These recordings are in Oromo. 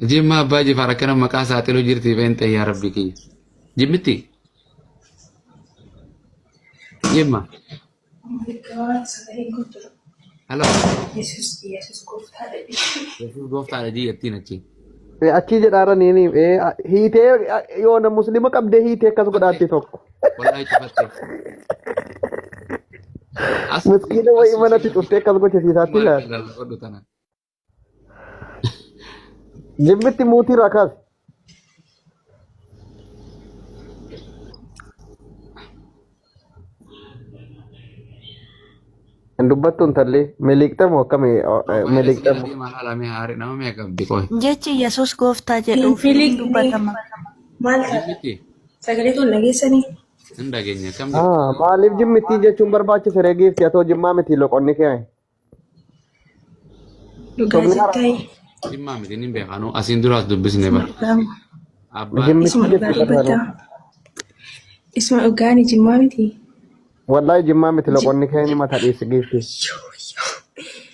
Jimma abbaa jifaar akkana maqaa saaxiluu jirti pheenxee yaa rabbi kiyya. Jimmitti? Jimma. Hello. Yesus Yesus gooftaadha. Yesuus gooftaadha jii jettiin achi. Achii jedhaara niini hiitee yoona muslima qabdee hiitee akkas godhaatti tokko. Wallahi cufatte. As Miskiina wayii manatti cuftee akkas gochisiisaatti laata. Godhu tana. Jimmitti muutii irraa kaasi. Hin dubbattu intalli miliqxamu akkami miliqxamu. Nama meeqa qabdi qoy. Jechi Yesuus gooftaa jedhuu fi Filiqni dubbatama. maal taata? Jimmitti Sagalee tun dhageessanii? hin dhageenya kam jirti? Ah, maaliif jimmittii jechuun barbaachise reegiifti atoo jimmaa miti loqonni kee. Dhugaa Sobni hara. jettaa Jimmaa miti ni beekanu asiin duraas dubbisne bara. Abbaan Jimmitti isuma dhugaa jechuun dubbattaa. Isuma dhugaani jimmaa miti. Wallahi jimmaa miti loqonni kee ni mata dhiisi giifti.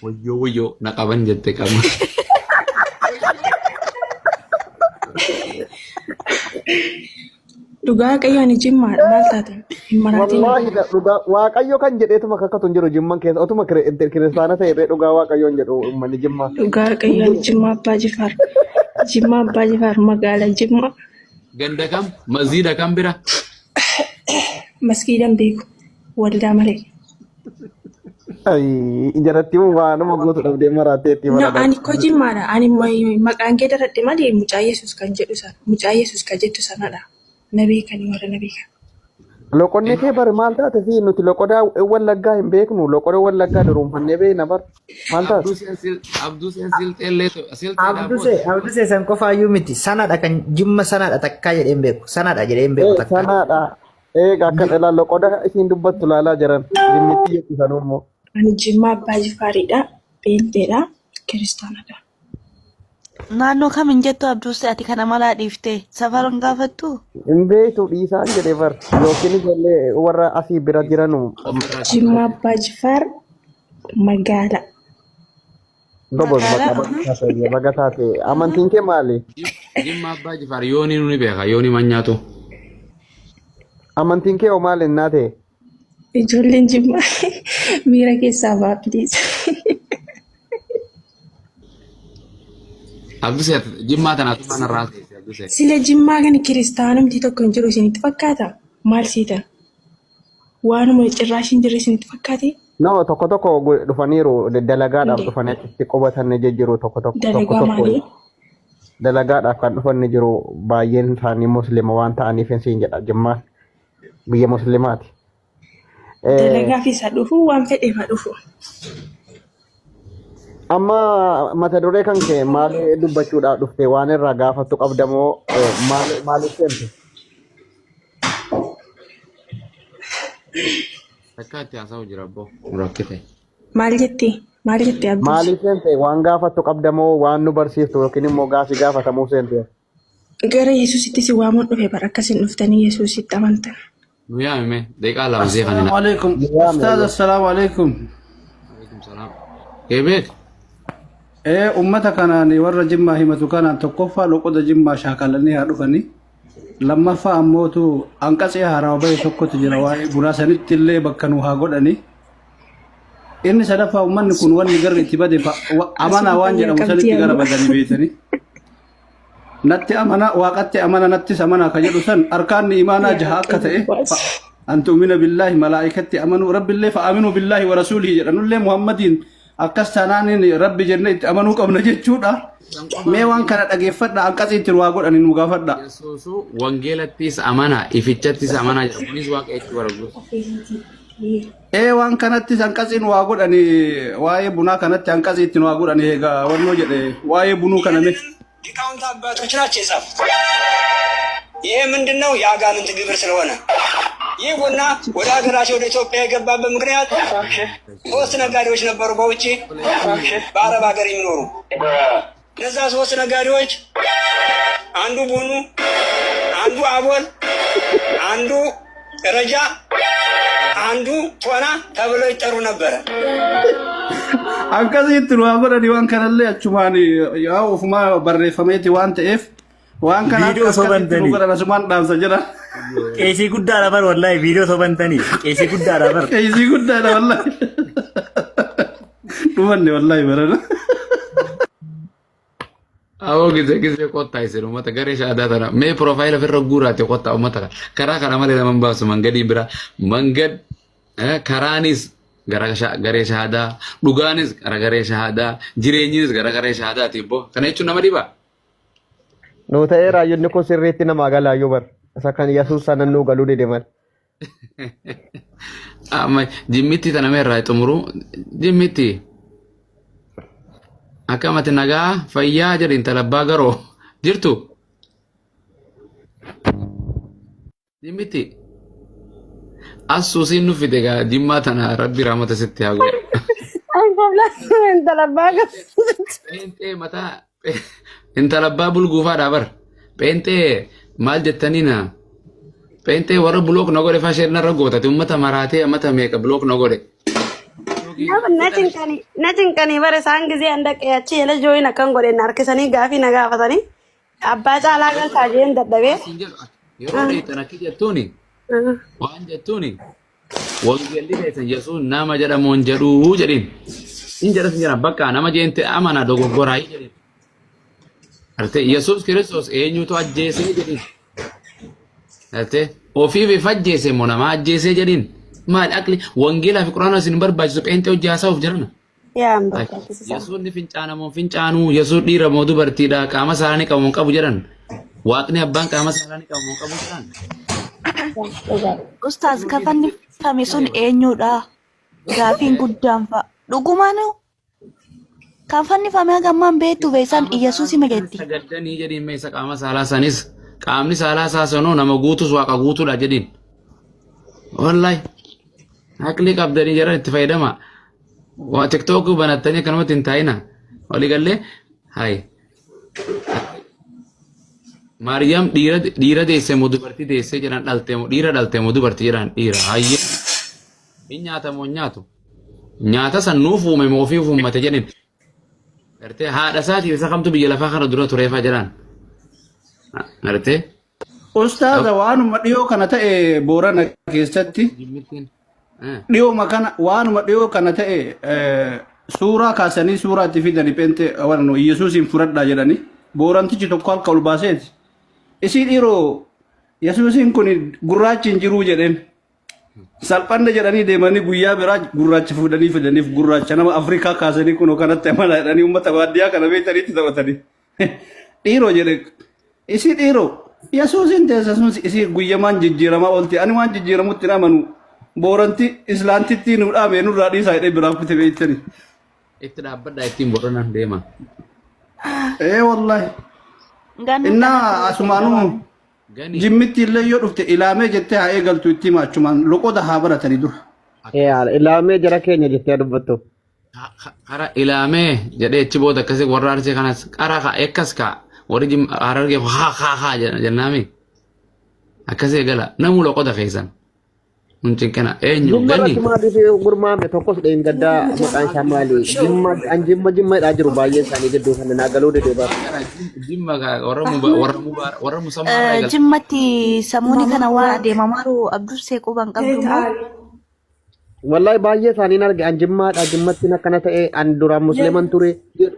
wayyoo wayyoo na qaban jette qaba. Dhugaa waaqayyo ani jimmaadha maal taata? Hin maraatiin. Wallahi dhugaa waaqayyo kan jedheetuma kakkatu hin jiru jimman keessa otuma kiristaana ta'e illee dhugaa waaqayyo hin jedhu uummanni jimmaa. Dhugaa waaqayyo ani jimmaa abbaa jifaar. Jimmaa abbaa jifaar magaalaa jimmaa. Ganda kam? Masjiida kam bira? Maskiidan beeku. Waldaa malee. Ayii jaratti waanuma gootu dhabdee maraatteetti No, bara ani koo jimmaadha. Ani maqaan kee daradhe malee mucaa Yesuus kan jedhu sana. Mucaa Yesuus kan jettu sanadha. Na beekani warra na beekan. Loqonni kee bari maal taate fi nuti loqodaa wallaggaa hin beeknu loqoda wallaggaa duruunfannee beekna bar maal taate. Abduu seen silxeellee silxeedhaa Abduse abduse san qofaayyuu miti sanadha kan jimma sanadha takkaa jedhee hin beeku sanadha jedhee hin beeku Ee takkaa. sanaadha. Eega akka dhalaa loqoda isiin dubbattu laalaa jiran jimmitti jettu sanuu immoo. Ani jimmaa abbaa jifaaridha. Pheenxeedha. Kiristaanadha. Naannoo kam hin jettu Abduus ati kana malaa dhiiftee safara hin gaafattu? Hin beektu dhiisaan jedhee bar yookiin ijoollee warra asii bira jiranu Jimmaa abbaa jifaar magaala. gobos Magaalaa? bakka bakka baga taate amantiin kee maali? Jimma abbaa jifaar yoonii nu ni beeka yoonii manyaatu. Amantiin kee hoo maali innaa ta'e? Ijoolleen jimmaa miira keessaa ba'aa please. Abdusee jimmaa tanaatu mana irraa seesse Abdusee. Sila jimmaa kana kiristaanumti tokko hin jiru isinitti fakkaata? Maal siitan? Waanuma cirraashi hin jirre isinitti fakkaate? No tokko tokko dhufaniiru dalagaadhaaf Hundee. dhufanii achitti qubatan ni jijjiiru tokko tokko tokko Dalagaa tokko maalii? dalagaadhaaf kan dhufan ni jiru baay'een isaanii muslima waan ta'aniif siin jedha jimmaan biyya muslimaati. Dalagaaf isa dhufu waan fedheef haa dhufu. Amma mata duree kan kee maal dubbachuudhaaf dhufte waan irraa gaafattu qabdamoo maal maaliif seente? Takka itti haasa'u jira abboo rakkite. Maal jetti? Maal jetti Abduus? Maaliif seente waan gaafattu qabdamoo waan nu barsiiftu yookiin immoo gaafii gaafatamuuf seente? Gara Yesuusitti si waamuun dhufe bara akkasin dhuftanii Yesuusitti amantan. Nu yaamime daqiiqaa lama see kan Assalamu alaikum. Nu yaame Ustaz, assalamu alaikum. Alaikum salaam. Kee beek? Ee ummata kanaan warra jimmaa himatu kanaan tokkoffaa loqoda jimmaa shaakalanii haa dhufanii. Lammaffaa ammootu anqatsee haarawaa bahe tokkotu jira waa'ee bunaa sanitti illee bakka nu haa godhani. Inni sadaffaa ummanni kun wanni garri itti bade amanaa Asuma waan fayyaa jedhamu qabdi sanitti gara amma. badanii beeytanii. Natti amana waaqatti amana nattis amana ka jedhu san arkaanni imaanaa Yaa jaha akka Waaqayyo ta'e baas. an tu'mina billaahi malaa'ikatti amanuu rabbillee fa'aaminuu billaahi wa rasuulihi jedhanullee muhammadiin akkas taanaaniin rabbi jenne itti amanuu qabna jechuudha. San qofaa Mee waan miti. kana dhageeffadha anqasii itti waa godhani nu gaafadha. Yesuusu wangeelattis amana ifichattis amanaa jedha. Kunis waaqa jechuu bara guutuu. Ee waan kanattis anqasiin waa godhani waa'ee bunaa kanatti anqasii itti waa godhani egaa wannoo jedhe waa'ee bunuu kana mee. ሊቃውንት አባቶች ናቸው የጻፉት። ይሄ ምንድን ነው? የአጋንንት ግብር ስለሆነ ይህ ቡና ወደ ሀገራቸው ወደ ኢትዮጵያ የገባበት ምክንያት ሶስት ነጋዴዎች ነበሩ በውጭ በአረብ ሀገር የሚኖሩ። እነዛ ሶስት ነጋዴዎች አንዱ ቡኑ፣ አንዱ አቦል፣ አንዱ ረጃ፣ አንዱ ቶና ተብለው ይጠሩ ነበረ። Akkasitti nu haa godhani waan kanallee achumaan yaa ofumaa barreeffameeti waan ta'eef waan kana Viidiyoo akka akkasitti nu sobantanii. godhan asumaan dhaamsa jedha. Qeesii guddaadha bar wallaahi viidiyoo sobantanii. Qeesii guddaadha bar. Qeesii guddaadha wallaahi. Dhumanne wallaahi barana. Awoo gizee gizee kottaa isin uummata garee shaadaa tana mee piroofaayila ofirra guuraate kottaa uummata kana karaa kana malee nama hin baasu mangadii bira mangad karaanis gara garee shaadaa dhugaanis gara garee shaadaa jireenyinis gara garee shaadaati boo kana jechuun nama dhiba. Nuu ta'ee raayyonni kun sirriitti namaa galaayyuu bar. Isa kan Yesuus sana nuu galuu dide mal. Amma jimmitti tana mee irraa xumuru jimmitti akkamati nagaa fayyaa jedhi intala abbaa garoo jirtu jimmitti as suusiin nu fide gaa jimmaa tana rabbi raamata sitti haa godhu. Intala abbaa garoo. Pheenxee mataa intala abbaa bulguufaadhaa bar pheenxee maal jettaniina Pheenxee warra block na godhe faa share narra gootate ummata maraatee amata meeqa block na godhe. Na cinqanii bara isaan gizee an dhaqee achi jala jooyin akkan godhe na harkisanii gaafii na gaafatanii abbaa caalaa galtaa jeen dadhabee. Siin jedhu yeroo dheeytan akki jettuuni waan jettuuni wangeelli keessan Yesuus nama jedhamuun jedhuu jedhiin. In jedha sin jedhan bakka nama jeente amana dogoggoraa jedhiin. Arte Yesuus Kiristoos eenyutu ajjeesee jedhiin. Arte ofiif if ajjeese moo nama ajjeesee jedhiin. Maal aqli wangeelaa fi quraana isin hin barbaachisu pheenxee hojii haasa'uuf jedhana. Yaa hin barbaachisu. Yesuus ni fincaana moo fincaanuu Yesuus dhiira moo dubartiidha qaama saalaa ni qabu moo hin qabu jedhan. Waaqni abbaan qaama saalaa ni qabu moo hin qabu jedhan. Ustaaz ka fannifame sun eenyudha? Gaafiin guddaan fa'a. Dhugumaanuu Kan fannifame haga ammaa hin beektu beeksaan Iyyasuus hima jetti. Sagaddanii jedhiin mee isa qaama saalaa sanis qaamni saalaa isaa sanuu nama guutus waaqa guutuudha jedhiin. Wallahi aqlii qabdanii jedhan itti fayyadama. Waa tiktookii banattanii akkanumatti hin taa'ina. Walii gallee hayi. Maariyaam dhiira dhiira deesse moo dubartii deessee jedhan dhalte moo dhiira dhalte moo dubartii jedhan dhiira hayyee. Hin nyaata moo hin nyaatu? Nyaata san nuuf uume moo ofiif uummate jedhin. Gartee haadha isaatiif isa kamtu biyya lafaa kana dura tureefaa jedhaan. Gartee Ustaaza waanuma dhiyoo kana ta'e Boorana keessatti jimmittiin. Dhiyooma kana waanuma dhiyoo kana ta'e suuraa kaasanii suuraa itti fidanii pheenxee waan Yesuusiin fudhadhaa jedhanii Boorantichi tokko harka ol baaseeti. Isii dhiiroo Yesuusiin kun gurraachi hin jiruu jedheen. Salphanne jedhanii deemanii guyyaa biraa gurraacha fuudhanii fidaniif gurraacha nama Afrikaa kaasanii kunoo kanatti amanaa jedhanii uummata baadiyyaa kana beektaniitti taphatanii. Dhiiroo jedhe isii dhiiroo Yesuusiin teessa sun isii guyyamaan jijjiiramaa oolti ani waan jijjiiramutti hin amanu booranti islaantittii nu dhaame nurraa dhiisaa jedhee biraa kute beektanii. Itti dhaabbadhaa ittiin boronaan deema. Ee wallaahi. Ganni Innaa kanatti asumaanuu Gani. Jimmitti illee yoo dhufte ilaamee jettee haa eegaltu itti hima achumaan loqoda haa baratanii dura. Ilaamee jara keenya jettee dubbattu. Qara ilaamee jedhee achi booda akkasii warra arsii kanas qara ka akkas ka warri harargee haa haa haa jennaami akkasii eegala namuu loqoda keessan. Hin cinqina. Eenyu Jimma ganni? irratti maaliif gurmaame tokkos dheengaddaa maqaan isaa maali? Jimma an jimma jimmadhaa jiru baay'een isaanii gidduu kana naa galuu dide bara. Jimma kaa warra muba warra muba warra musammaa irraa eegala. Jimmatti samuuni kana waan adeemamaaru Abdursee quba hin qabdu moo? Wallahi baay'ee isaaniin arge an jimmaadha jimmattiin akkana ta'e an duraan musliman ture jedhu.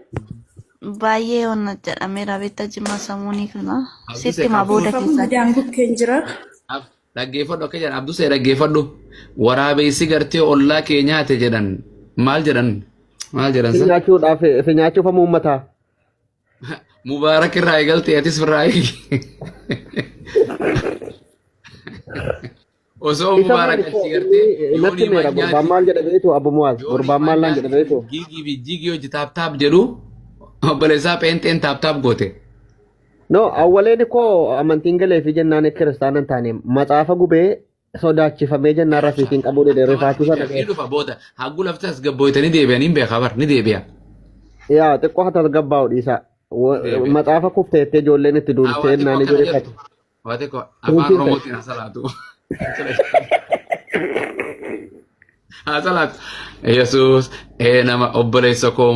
Baay'ee onna jedhameera beektaa jimma samuunii kana. Abdusee Sitti maa booda Fakkuma keessatti. daangukkeen jira. Dhaggeeffadhu akka jedhan Abdusee dhaggeeffadhu. Waraabessi gartee ollaa kee nyaate jedhan maal jedhan maal jedhan Si san? nyaachuudhaaf si nyaachuuf amma uummataa. Mubaarak irraa eegalte atis irraa eegi. Osoo Isa Mubaarak maali achi gartee inni natti yoonii meera gurbaan manyaati maal jedha beektu Abu Muwaaz yoonii gurbaan maal naan jedha manyaati beektu. giigii fi jiigii hojii taap taap jedhu obboleessaa pheenxeen taap taap goote. No, awwaleen koo amantiin galee fi jennaan kiristaana hin taane macaafa gubee sodaachifamee jennaan rafiitiin qabuu dide rifaatuu sana Ni dhufa booda hagguu lafti as gabbooytanii deebi'anii hin beekaa bar ni deebi'a. Yaa xiqqoo haa tasgabbaa'u dhiisaa. Deebi'a. Macaafa kufteettee ijoolleen itti Waa duultee xiqqoo jennaan akkana ijoo jettu. Waa xiqqoo afaan Tuutiin ta'e. Oromootiin haa salaatu. Haa salaatu. Yesuus ee nama obboleessa koo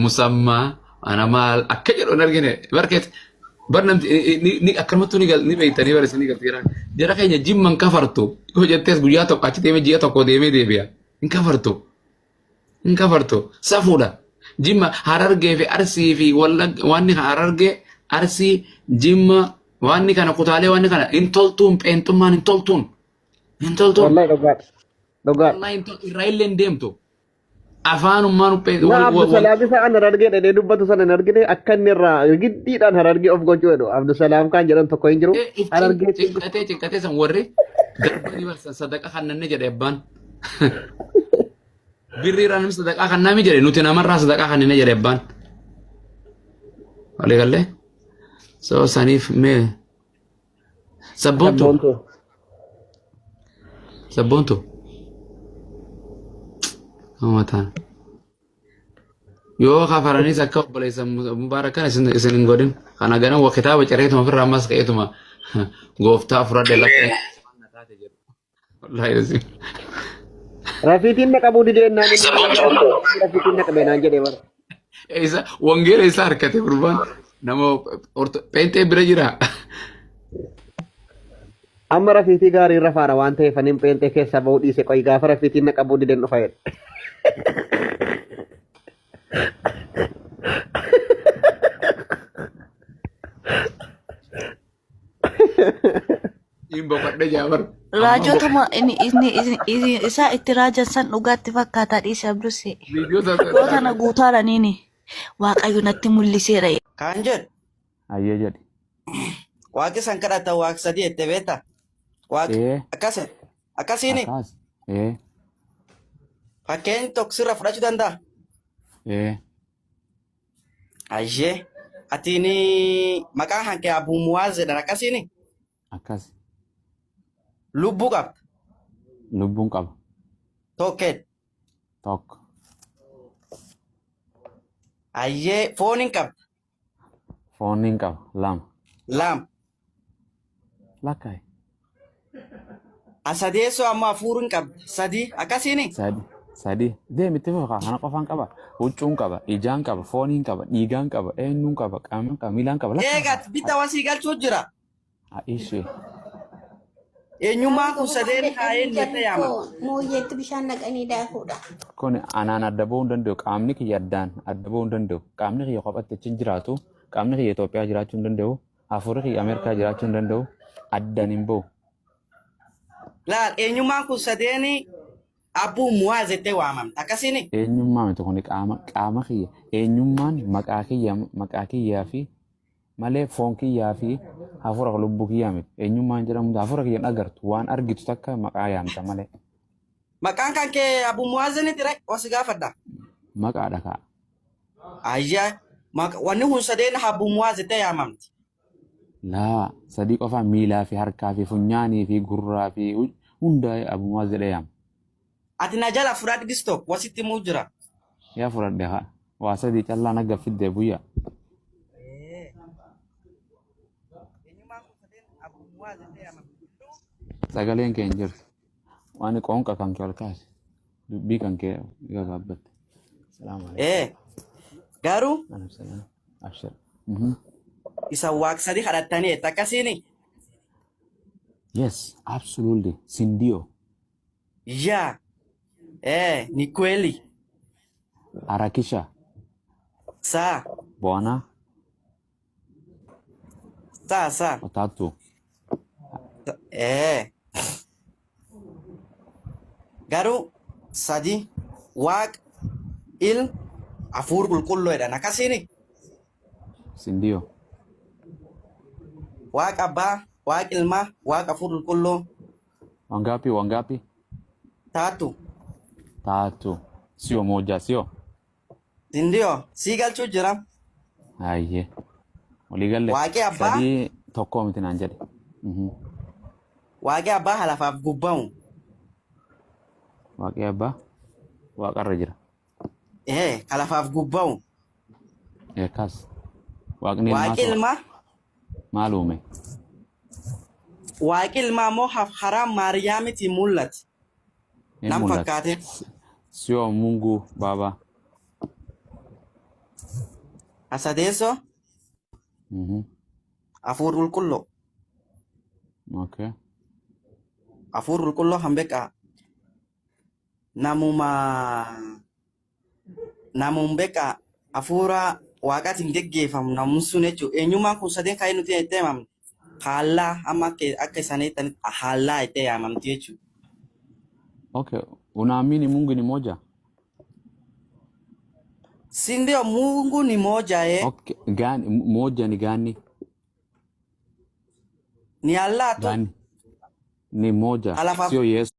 musammaa ana maal akka jedhu hin argine barkeet bar namti ni akkanumattuu ni ni beektanii bara isin ni galti jara jara keenya jimma hin kafartu yoo jettees guyyaa tokko achi deemee ji'a tokko deemee deebi'a hin kafartu hin kafartu safuudha jimma harargee fi arsii fi wanni harargee arsii jimma wanni kana kutaalee wanni kana hin toltuun pheenxummaan hin toltuun hin toltuun. Wallahi dhugaadha. Dhugaadha. Wallahi hin toltu irraa illee hin deemtu. Afaanummaan uphee Na Abdusalaam isa an harargee dhedhee dubbatu sana hin argine akka inni irraa giddiidhaan harargee of gochuu jedhu Abdusalaam kaan jedhan tokko hin jiru. Harargee Cinqatee cinqatee san warri darbanii barsan sadaqa kannanne jedhe abbaan. Birrii irraa namni sadaqaa kannami jedhe nuti namarraa sadaqaa kannine jedhe abbaan. Walii gallee? So saniif mee Sabboontu. Sabboontu. Sabboontu. Mataan. Yoo kafaranis akka obboleessa Mubaarak kana isin isin hin godhin. Kana ganama wa kitaaba cireetuma ofirraa ammas ka'eetuma gooftaa fudhadhe laphee. Wallaahi isin. Rafiitiin na qabuu didee naan inni rafiitiin na qabee naan jedhee bara. Isa wangeela isaa harkate gurbaan nama pheenxee bira jira. Amma rafiitii gaarii irra faara waan ta'eef anin pheenxee keessaa ba'uu dhiise qoy gaafa rafiitiin na qabuu dideen dhufa jedhe. Hin boqodhe jaabar. Raajota ma inni inni inni isaa itti raajan san dhugaatti fakkaataa dhiise Abdussee. Viidiyoo Yoo tana guutaadhaniini Waaqayyo natti mul'iseera. Kaan jedhu Ayyee jedhi. waaqi san kadhata waaq sadii jette beekta. Waaq Ee. akkas akkasiini Akkas. Ee. fakkeenyi tokko sirra fudhachuu danda'a. Ee. Ayyee atiin maqaan hanke Abuu Muwaaz jedhan akkasiini Akkas. lubbuu qabda Lubbuun qaba. tokkeedha. Tokko. Ayyee foon hin qabda Foon hin qaba. Lama. lama. Lakkaa'e. Asadeessoo ammoo hafuur hin qabda sadii akkasiini Sadi. Sadi. Deemi itti fufa kana qofaan qaba. Huccuun qaba. Ijaan qaba. Fooniin qaba. Dhiigaan qaba. Eenyuun qaba. Qaamaan qaba. Miilaan qaba. Lakkaa'e. eegat bitta wasii galchuu jira. Ishee. Eenyummaan kun sadeen haa eenyu jettee yaamama. Mooyyeetti bishaan naqanii daakuudha. Kun anaan adda ba'uu hin danda'u. Qaamni kiyya addaan adda ba'uu hin danda'u. Qaamni kiyya kophatti achi hin jiraatu. Qaamni kiyya Itoophiyaa jiraachuu hin danda'u. Hafuurri kiyya Ameerikaa jiraachuu hin danda'u. Addaan hin ba'u. Laal eenyummaan kun sadeen Abuu Muwaaz jettee waamamta akkasiini. Eenyummaa miti kuni qaama qaama kiyya. Eenyummaan maqaa kiyya maqaa kiyyaa fi malee foon kiyyaa fi hafuura lubbuu kiyyaa miti. Eenyummaan jedhamu hafuura kiyya hin agartu. Waan argitu takka maqaa yaamta malee. Maqaan kan kee Abuu Muwaaz ni ture osi gaafadha. Maqaadha kaa. Ayyaa wanni kun sadeen Abuu Muwaaz jettee yaamamti. Laa sadii qofaa miilaa fi harkaa fi funyaanii fi gurraa fi hunda Abuu Muwaaz jedhee yaama. Ati na jala fudhadhu gisto wasitti himuu jira. Yaa fudhadhe haa. Waa sadii callaa nagga fiddee buyya. Sagaleen kee hin jirtu. Waan qoonqa kan kee ol kaase. Dubbii kan kee gabaabbatte. Salaamu alaikum. Ee garuu Alaikum salaam. Abshir. isa waaq sadii kadhattanii jette akkasiini. Yes, absolutely. Sindio. Yaa ee ni kweli Harakisha. saa Bwana. saa saa Watatu. ee garuu sadi waaq il hafuur qulqulluu jedhan akkasiini. Sindio. Waaqa abbaa, waaqa ilmaa, waaqa hafuur qulqulluu Wangapi? Wangapi? tatu. Tatu. Sio moja, sio? Ndio, sii galchuu jira. Ayyee. Walii galle. Waaqi abbaa, Sadii tokko miti naan jedhe. Waaqi abbaa halafaaf gubba'u. Waaqi abbaa waaqarra jira. Ee, halafaaf gubba'u. Eekkas. Waaqni ilmaa Waaqi soo ilmaa, maal uume? waaqi ilmaa immoo karaa Maariyaamitiin mul'ate. Hin Nam mul'ata. fakkaate. Sio Mungu Baba. Asadeessoo hafuur qulqulluu. Okay. Hafuur qulqulluu kan beekaa. Namuma namuun beekaa hafuura waaqaatiin geggeeffamu namni sun jechuudha. Eenyummaan kun sadeen kan nuti itti himamne haallaa amma akka isaan jettanitti haallaa itti yaamamti jechuudha. Okay. Unaamini Mungu ni moja? Si ndio Mungu ni moja eh? Okay. Gani moja ni gani? Ni Allah tu. Gani? Ni moja. Alafu Sio Yesu.